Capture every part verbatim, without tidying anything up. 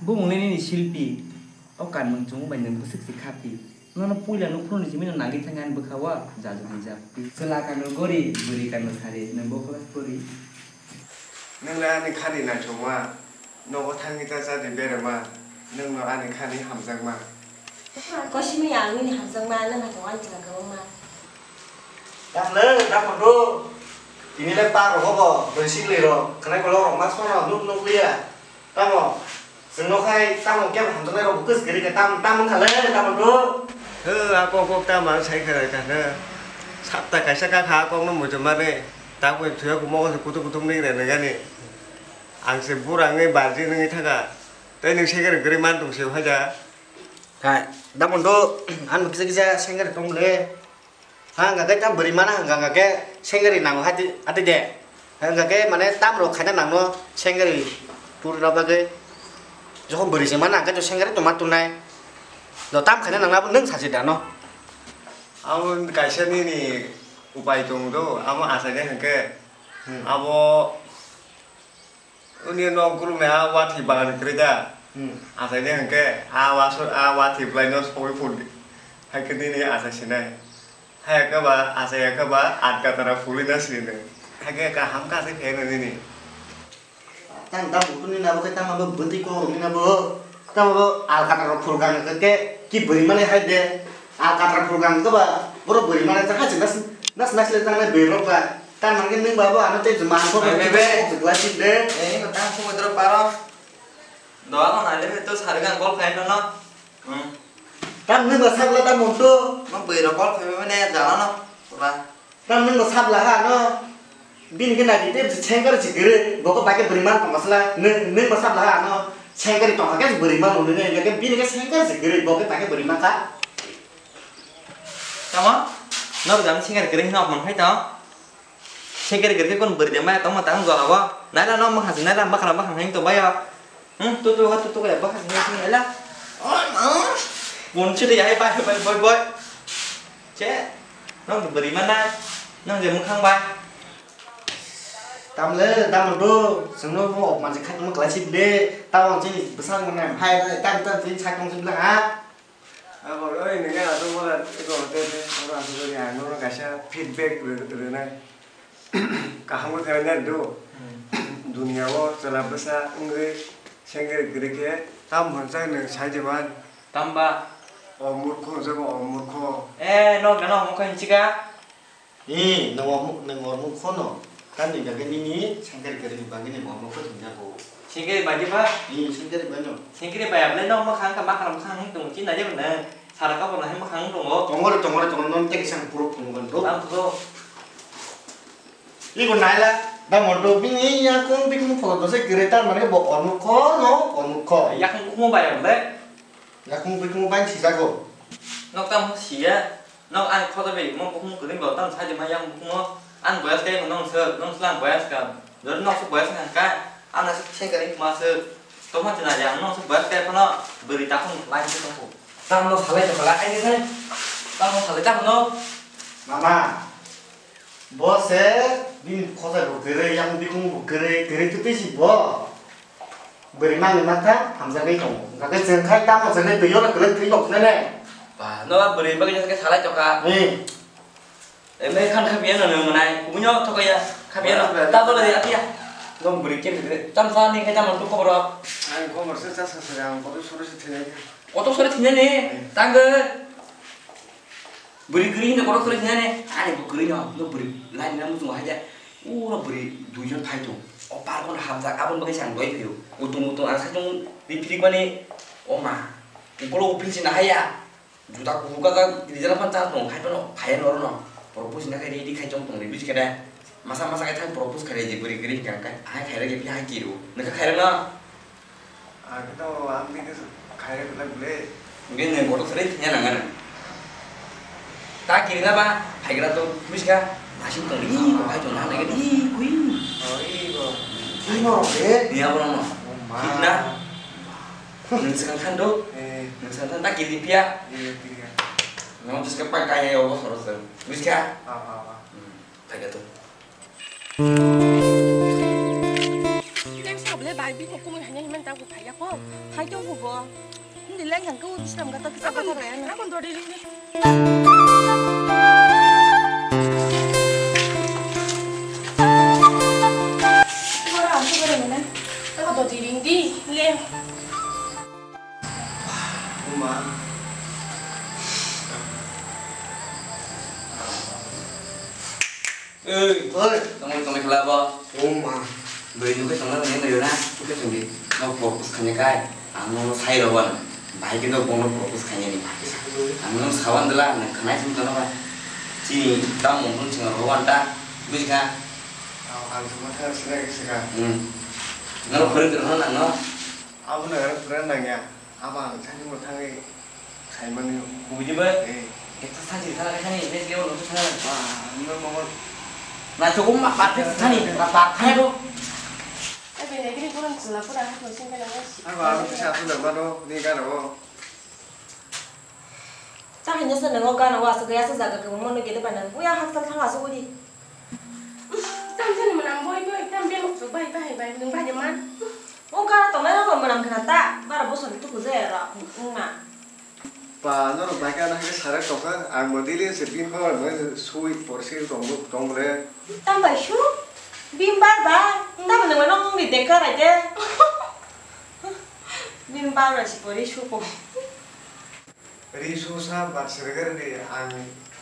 Bumungni nini silpi, o kanmung chumung bai nwng bwswk se kha phi. Nono puila nukhungni simi no nangwi thangya ani bwkha o, jaju hai jak. Chwla kanwi gori, bwrwi kanwi sari, nwng bo class four ri. Nwng le ani khani naithokma, nogo thangwi ta chadi berema, nwng no ani khani hamjakma. Kosimaya ang nini hamjakma, nwng hai tongo ani chwla kwbangma. Tamle, da photo. Tini le pa rogo bo, bwrwi sikli rok, khnai kolok rok ma sono nuk nuk liya. Tamo, chwng no khai, tamo kebo hamjaknai rok bo kwchwk kwrwi khe tam, tam wngkha le, tamo do. He, a kok kok tamo ang sai khe rw kha khe. Sapta kaisa ka kha a kok no muchung mani. Tabuk thwiya kumo se kutuk kutuk ni rw nw gani. Ang se bura wngwi barji wngwi thaka. Tei nwng se khe rw kwrwi man tong se o haja. Hai, tamo do, ang kisa kisa sengkhe tong le. Ha, hwnkha khe tam bwrwi mana hwnkha, hwnkha khe sengri nango hati, hati de. Hwnkha khe mane tam rok khaina nangno sengri turi rw bagwi. Jokhon bwrwi se mana hwnkha khe sengri tongma tongnai. Do tam khaina nangna nwng sachi dano. Amo kaisa nini upai tong do, amo achaide hwnkhe. Hmm. Abo Uni nok gulukni a wathi bagan kwrwi da. Hmm. Achaide hwnkhe a waso-, a wathi bwlaino sogwi phurdi. Hai khe nini achai sinai. Hai khe ba achai ya khe ba aat gatara phulwi na sini. Hai khe kaham khe achai phai nini. Tang da buku ni nabo khe tama bo bwtwi kok ni nabo. Tamo bo alkatra rok phulkang khe ki bwrwi mani hai de. Alkatra phulkang khe ba borok bwrwi mani ta hai se nas nas nas le tangnai bwrwi rok ba. Tamo khe nwng ba bo ano tei juma ang kok Bai, bai, bai. Kok se glass de. Eh, ini ko tang ko dro paro. Doa ko na le to sar gang kol khai no no. Hmm. Tam nwng ba sabla tam monto. Mo bwrwi rok kol khai mane jala no. Ba. Tam nwng bo sabla ha no. Bini khe nai di tei sengkar si giri. Boko bai khe bwrwi man tong masla. Nwng, nwng bo sabla ha no. Sengkar tong khe bwrwi man nwng ne. Bini khe sengkar si giri. Boko bai khe bwrwi man kha. Tamo? Nok jam sengkar giri hino man khai to. Sengkar giri kon bwrwi de maya tong ma tang jora bo. Nai la no ma khasi nai la ma khara ma khang hang to bayo. Hmm, tu tu tu tu ya bahas ni sini lah. Oh, oh. Pun sih ya, bye bye bye bye. Che, nong beri mana? Nong je mukhang bai. Tamle, tamle do, sengno mo manji khat mo klasi de, tawang sini besar mana, hai tam tam sini sakong sini ha. Abo oi nini aswk mora eko hotel de oro aswk ori ang nono kaisa feedback rwnai. Kaham khe khainai do. Hmm. Dunia o chwla bwsa wngwi sengkhe kwrwi khe tam hwnsa nwng sai de man. Tamba? O murkho hwnsa bo o murkho. Eh, no gana mukha hinchika. Ee, nwng omo, nwng omo khono. Tamni bagwi nini sengkari kwrwini bagwi ni omo kwthwng jago. Sengkari bai di ba? Ee, sengkari bai no. Sengkari bai ablai no mwkhang ka makhang mwkhang hwn tongo, chini naijak no. Sara ka bo no hai mwkhang tongo. Tongore, tongore, tongore, non tei kisa ang proof tongo ban do. Ang to. Iko naila, da mo do bini ya kung bikung photo se kwrwi tar mane bo omo khono, omo kho. Yakung kumo bai ablai. Yakung bikung bai si jago. Nok tam siya. Nok ang khoto bai mo bukhung kwrwi bo tam sai de ma yang bukhung o. Ang boyas kai mo nong se, nong slang boyas ka. Jor nok se boyas nang ka. Ang na se khe kari ma se. To ma tina ya nong se boyas kai phano bwrwi ta phung lai se tong ko. Tam no salai to kala ai ne sai. Tam no salai tam no. Mama. Bo se bini khosa bo kwrwi, yang bikung bo kwrwi, kwrwi twi twi si bo. Bwrwi mangni makha hamjagwi tongo. Hwnkhe chwng khai tamo chwngni twi ono kwlwng twi tong khe ne. Ba, no bwrwi bagwi jasa khe salai tokha. Hmm. Emne khan kha biya no nung nai. Kubunyo thokaya kha biya no. Ba, ba. Ta dole ya tiya. No bwrwi khe bwrwi. Tam sa ni khai tamo tu khobor. Ang khobor se cha sa sa ang koto suru se thene. Koto suru thene ne. Hmm. Tang ge. Bwrwi kwrwi hinwi kotor kwrwi hinani, ani bo kwrwi no, no bwrwi laini na muchungo hai de. Uro bwrwi duijon phai tong. O park bono hamjak, aboni bagwi se ang doi phaiyo. Utung utung ang saichung ri phirik mani, o ma, ukolog uphil se nahaiya. Juta kuphur kajak, rijak phano cha tong, hai phano phaiya noro no. Propose hwnka khe ready khai tong tong ri, buji khe de. Masa masa khe thang propose khai ri di, bwrwi kwrwi hwnka khe, hai khai ri di, hai kiro. Nokha khai ri no. Ang khe to ang bini khairok kwlai bwle. Bini kotor kwrwi thwngya nang ano. Ta kirina ba phaigra to bujiga. Nasing tong ri ko hai to na nai ri kui. Oh, i bo. I mo rok de. Ni abo no. Oh, ma. Kitna. Nung sakang than do. Eh. Nung sakang than ta kiri pia. Eh, kiri ya. Nung jiska pa kaya yo bo soro soro. Bujiga. Ah, ah, ah. Hmm. Phaiga to. Ai, bini kumui hanya himan ta bo phaiya ko. Phai tong bo. Hindi lang yang ko dislam gata kita gata raya na. Ako dori ring ni. Ako dori ring di le. Uma. Oi. Oi. Tongwi tongwi khala bo. Uma. Bwrwi nugwi tongna tongna nai na. Tongwi tongwi. No propose khanya kai. Ang no sai ro wan. Bai ke no bono propose khanya ni. Ang no sawan dela nang khanai sum tongna ba. Chini tam mung ching ro wan ta. Bujikha. Ang tongma thang sina ke sika. Hmm. No khori tongna nang no. Abo no friend nang ya. Abo ang thani mo thangwi saimani. Buji ba? Eh. Ekta saji thana kani ne leo lo thana. Ah, no mo. Na to ma pa te thani, na pa thani do. Eh, bini gini kurang sila pura hat mo sing kana mo. Abo ang sa tu na ma do ni ga ro. Ta hanya sa nango gana wa sa gaya sa jaga ke mo no gede pa nang. Uya haktal thang asu gudi. Tam jani manam boi boi, tam bemuk su bai bai bai, nung bai man. O gana tongnai rok manam khna ta, bara bosor tuku jaya rok, wngma. Pa, norok bai kana hai sare tongkha, ang bo daily se bini bagwi sui porsi tong, tong bre. Tam bai su, bini bar ba, tam nang nang ni dekha rai de. Bini bar bai si pori su ko. Ri su sa bar sirgari di, ang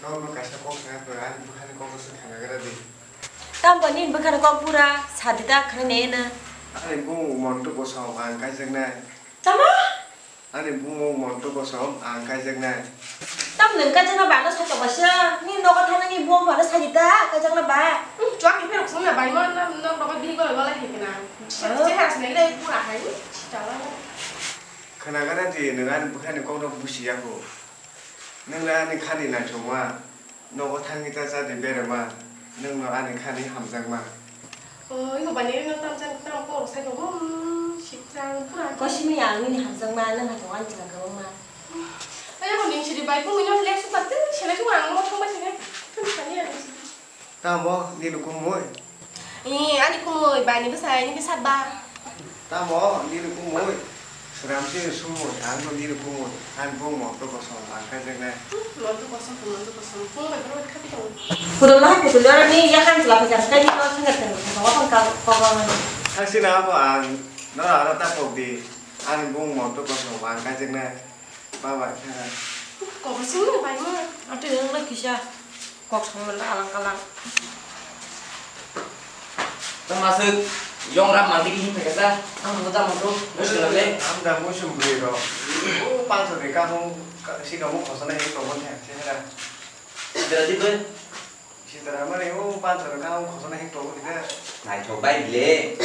norok no kaisa kok sa khe, ani bwkhani kok sa khana gara di. Tamo nini bwkhani kok pura sadi ta khana ne na. Ani bumung Montu Kosom ang kaijaknai. Tamo? Ani bumung Montu Kosom ang kaijaknai. Tamo nwng kaijakna ba no sai tongma sa, nini nogo thangna ni bumung ba no sadi ta kaijakna ba. Hmm, chwng ni pherok sung na bai ma, norok nogo bini gole gole hai khna. Chehara swnai dai pura hai, chala. Khwnagra di, nwng ani bwkhani kokno busi ya kho. Nwng le ani khani naithokma, nogo thangwi ta cha di berema, nwng no ani khani hamjakma. O, iko bani no tam chan tam kok sai ko, hmm, sitrang pura. Kosimi ang nini hamjakma, nwng hai tongo ani chwla kwbangma. Ai, ako ning siri bai, kung ino lek suka, tin sene suka, ang mo thang bai sene, tin sani ang siri. Tamo nini kumui? Ee, ani kumui, bai ni bwsai, nini sat ba. Tamo nini kumui? Sramsini sumui, ang no nini kumui, ani bung Montu Kosom, ang kaijaknai. Hmm, Montu Kosom, Montu Kosom, bung bai borok khapi tongo. Pudul lahai pudul aro ni yakan chwla phai kha, kai ni kok thang kha, thang kha, thang kha, thang kha. Thang sini abo ang, no aro ta kok di, ani bung Montu Kosom, ang kaijaknai. Baba, khe. Kok simi bai ma. Ate yang na kisa. Kok sama na alang kalang. Tama se yong ram mandi ki hin kasa. Ang mo ta mo to. Mushkil le. Ang da mo sum bri ro. O pancho de ka mo si ka mo khosa na hin to mo the se ra. Dera di be. Sitara mani o pancharo kha o khosona hek tongo khe. Naithok bai le.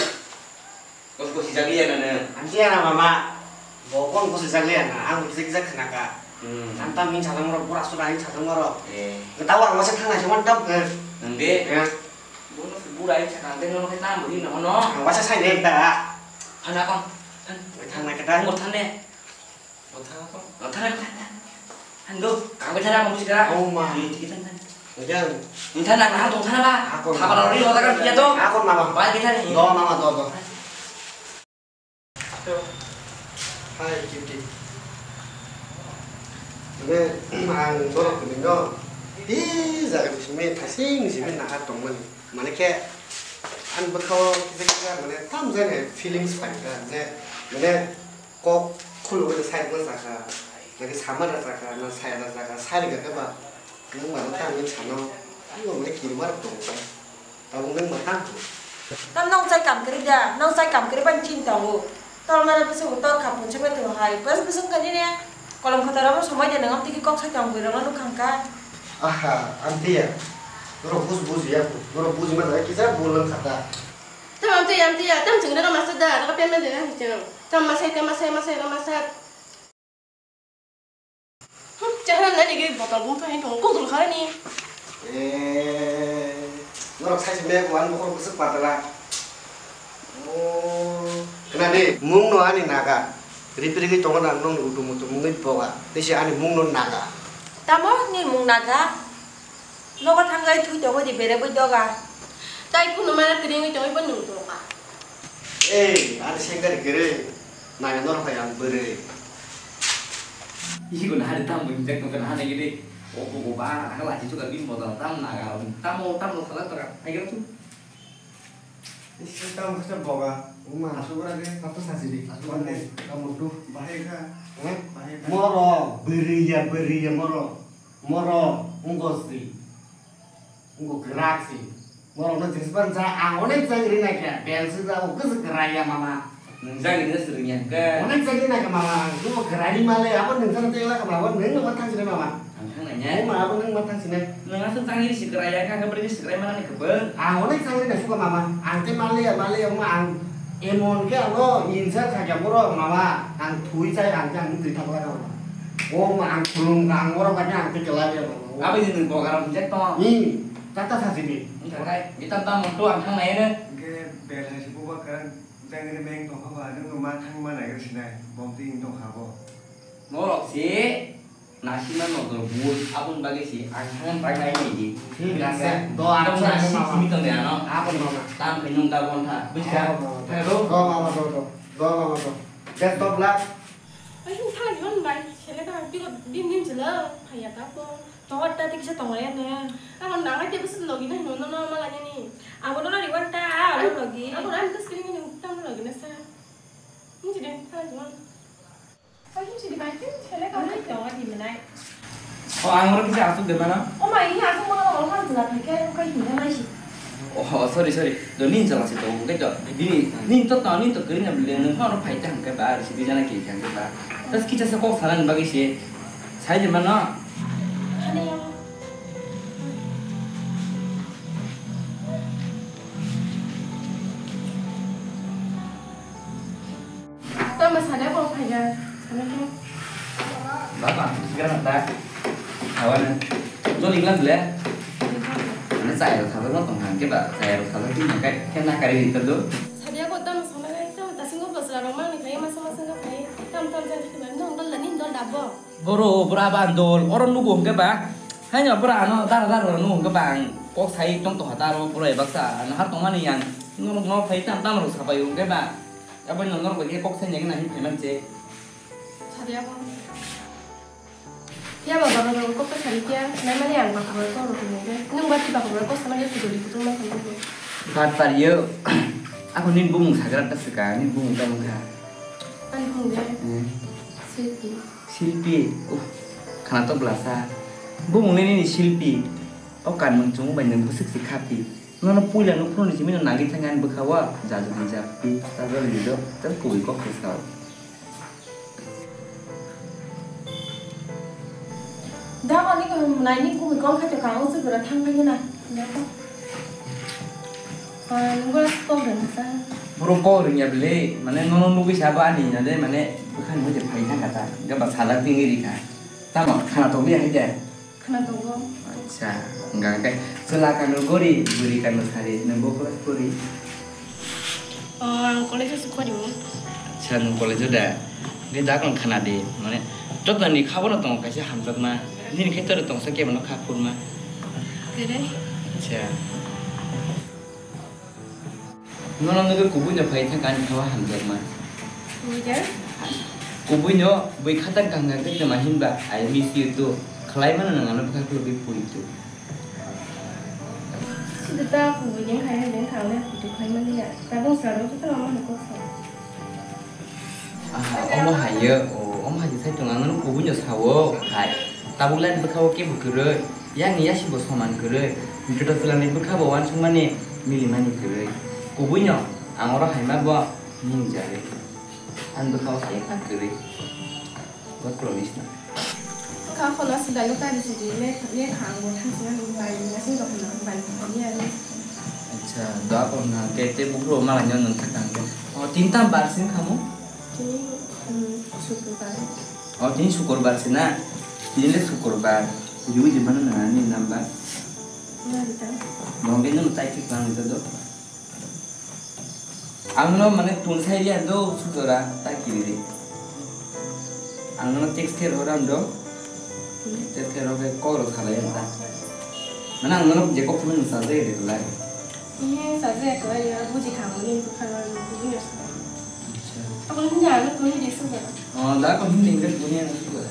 Kos kos sijak liya na nang. Ang siya na mama. Bo kon kos sijak liya na. Ang kisa kisa khna kha. Hmm. Ang tam hin sajang rok, bura sura hin sajang rok. Eh. Gata wa wasa thang nai saman tam khe. Nang de. Ya. Bono se bura hin sajang de no khe tam buri no no. Ang wasa sai de ta. Thana kon. Thang. Thang na khe ta. Mo thane. Ang thana kong. Ang thana kong. Ang do. Kang bai thana kong sika. Oh ma. Ni tiki thana. Ojang. Ni thana kong, thana ba. Akon. Thapa rori hoda kan dia to. Akon mama. Bai kita ni. Do mama do do. Hai cutie. Mane ang borok ni no. Di jaga bising me thasing simi nahar tongmani. Mane khe ang bwkhao kisa kisa mane tam jani feelings phai kha je mane Kok khulugwi sai ma chakha, naki sama da chakha, na saya da chakha, sai rwkha khe ba, nwng ba no tang nini sano, ani bo mane kirima rok tongo khe, tabuk nwng ba tang khe. Tam nong chai kam kwrwi da, nong chai kam kwrwi bani chini tongo. Tor mane bwswk tor kha punchak bai tongo hai, bwswk bwswk wngkha nini kolom khotor abo somoi de nwng amtwi khe kok sai tong bwrwi rok no nukha wngkha. Aha, amtwi ya, norok buj buji ya, norok buji ma da kisa bul wngkha ta. Tam amtwi amtwi ya, tam chwng rega masa da, rega payment de na hichang. Tam masai, tam masai, masai, masai. Hmm, chehra nani giri botol bung thai tong kudul kharani. Eh, norok sai se me kuan bokol kusuk patala. Oh, kena de, mung no ani naga. Ripi ripi tongo na nong utu mutu mungwi boga. Tesi ani mung no naga. Tamo ni mung naga? Nogo thangwi thwi tongwi di berebwi doga. Tai phunu mana kwrwngwi tongwi bo nwng doga. Ei, ani sengkari kwrwi, naga norok hai ang bwrwi. Isi ko nahari tam bo injek tongkha nahari gidi. Obo bo ba, ang lachi chuka bini bodol tam naga rok. Tamo, tamo khala tora. Hai garo tu. Isi tam kasa boga. Uma asuk ra de. Tato sasi di. Asuk ra de. Kamu tu. Bahai kha. Eh? Bahai kha. Moro, bwrwi ya, bwrwi ya, moro. Moro, ungosi. Ungo kwrak si. Moro no jisban ja, ang onek jang ri nai kha. Bel si ja, o kwswk kwrai ya, mama. Nwng jang ri na swrwng ya hwnkhe. Onek jang ri nai kha, mama. Ang bo kwrai ri male, abo nwng jang tei la kha, mama. Nwng no ma thang sinai, mama. Ang thang nai nya. O ma, abo nwng ma thang sinai. Nwng aswk jang ri si kwrai ya, kha khe bwrwi si kwrai mana ni kwbang. Ang onek jang ri nai suka, mama. Ang tei male ya, male ya, ma ang emon khe ano insult kha khe borok, mama. Ang thui chai, ang khe ang twi thangla kha, mama. O ma ang khulum kha, ang borok kha khe ang twi kwlai ya, mama. Abo je nwng boga rok hwnjak tong. Hmm. Tata sasi di. Wngkha khe, ita ta moto ang thang nai no. Hwnkhe bel hai se buba kwrwng jang ri meng tong kha ba, nwng no ma thang ma nai sinai, bom twi wng tong kha bo. Norok se nasima nodor bul, aboni bagwi se ang thang tak nai nai di. Hmm, Rasa, do, do, acha, nasi mama. Simi tong de ano. Abo mama. Tam khe nwng da bon tha. Buji kha? Abo mama. Hello? Do, mama, do, do. Do, mama, do. Best of luck. Ai, nwng thala jiban bai, sele ta, tiko din din chwla, phaiya ta ko. Tohor ta tiksa tongo ya ne. Abo nangai te bwswk logi na hino no no malanya ni. Abo no reward ta, abo logi. Abo ram ta screen ni tam logi na sa. Ni jide ta jwan. Ai ni jide bai tin chele ka. Ai to di manai. O ang oro kisa asuk de mana? O ma ini asuk mana oro kan jela thai ke kai hinga mai si. Oh, sorry, sorry. Do nin jala se to, hwnkhe to. Bini, nin to, to, nin to kwrwngya bwle, nwng phano phai ta hwnkhe ba, ari sidi jana khe hwnkhe ba. Tas kicha se kok sanani bagwi se. Sai de mano. Tamo sana ko phaiga, sana ko. Baba, sigaran ta. Awan. Jol iglan le. Ane chai ro thalo no tong hang ke ba, chai ro thalo ki na kai, ke na kari ri to do. Sadia ko tamo sana kai to, tasingo bosra ro mang ni kai masa masa no kai. Tam tam jan ki ba, no dol ni dol dabo. Boro, boro aban dol, oro nugo hwnkhe ba. Haino boro ano dara dara nugo hwnkhe ba ang kok sai tong tong hata aro boro ebaksa ano har tongmani yang. Norok no phai tam tam rok sabai hwnkhe ba. Aboni norok bai khe kok sai nai nai phai man se. Sadi abo. Ya baba rok kok sai kya, nai mani ang baba rok rok hwnkhe. Nwng ba ti baba rok kok sai mani pujori kutung ma sai. Bat par yo. Ako nin bumung sagra ta swka, nin bumung ta mungkha. Ani bumung de. Hmm. Siti. Silpi, uff, khana to bwlasa. Bumungni nini Silpi. O kanmung chumung bai nwng bwswk se khapi. Nono puila nukhungni simi no nagwi thangkha ani bwkha o. Jajak ni jappi, tajak ni do, tei kubui kok se sao. Da ani ko naini kubui kok khai to kang usuk bwra thang phai na. Da ko. Ah, nungbo kok rwngsa. Boro kok rwngya bwle, mane nono nugwi sabo ani hinade, mane bwkhani moje phai thangkha ta. Hwnkhe ba salak tingwi rikha. Tamo khana tongwi hai de? Khana tongo. Acha, hwnkha khe chwla kano gori, bwrwi kano sari, nwng bo class pori? O, ang college-o se pori mo. Acha, nwng college-o da? Hwnkhe da kong khana di, mane, jotoni kha bono tongo kaisa hamjakma, nini khe tere tongsa kebono kha phurma. Tere? Acha. Nono nugwi kubui no phai thangkha ani kha o hamjakma. Kubui de? Kubui no bui khatang kaham khe tongma hinba, I miss you too. Khlai mano nwng ano bwkha khulugwi pui too. Sida ta kubui jeng khai hai jeng thang le kutu khai mani ya. Tabuk saro khe tamo mani kok sa. Aha, omo hai yo, o, omo hai sai tong ang no kubui no sao hai. Tabuk lai bwkha o kebo kwrwi, yang ni yasi bo soman kwrwi. Joto chwla ni bwkha bo uansuk mani mili mani kwrwi. Kubui no ang oro hai ma bo mung jagwi. Ang bwkha o sai kha kwrwi. Bo promise na. Wngkha, khoroksa daino tari sidi le, le kha, ang bo thang sina nung bai, nung sing rok na bai, bai ya le. Acha, doa ko na, ke te bukro malai no nung thang ke. O, tin tam bar sin khamu? Tini, um, Sukurbar. O, tini Sukurbar sina. Tini le Sukurbar. Uji uji mana na ni number? Na di ta. Bongke no tai tik lang do. Ang no mane tun sai riya do sujora ta kiri de. Ang no text khe roram do. Text khe roke kok ro khalai ta. Mane ang no je kok thumui sa de de lai. He, sajak ko ya, buji kha, muni ko kha, buji na sa. Ako hindi ano ko hindi sa. Oh, da ko hindi hindi ko hindi ano sa.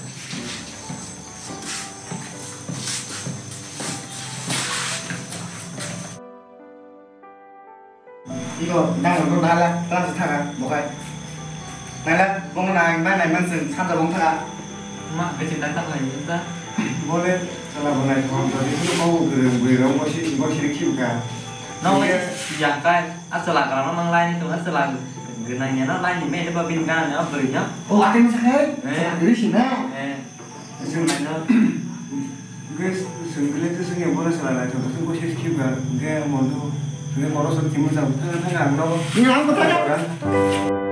Iko, nang rok nala, class thaga, bokai. Nala, bong nai, ma nai man sing, santa bong thaga. Ma, kecil datang lagi, entah. Boleh, salah boleh, kalau tadi itu kau gerem, gerem, masih, masih kecil kan. No, yang kai, asal lah, kalau memang lain itu, asal lah, genanya, no, lain ini, apa bin kan, apa berinya? Oh, ada yang saya, Eh. Saya diri sini. Eh. Chwng naino. Hwnkhe chwng kile chwng ya bono chwla naithok, chwng khe ses khiba, hwnkhe mondu, hwnkhe kono sok chimui chang, thang thang ang nogo. Ni ang bo thang.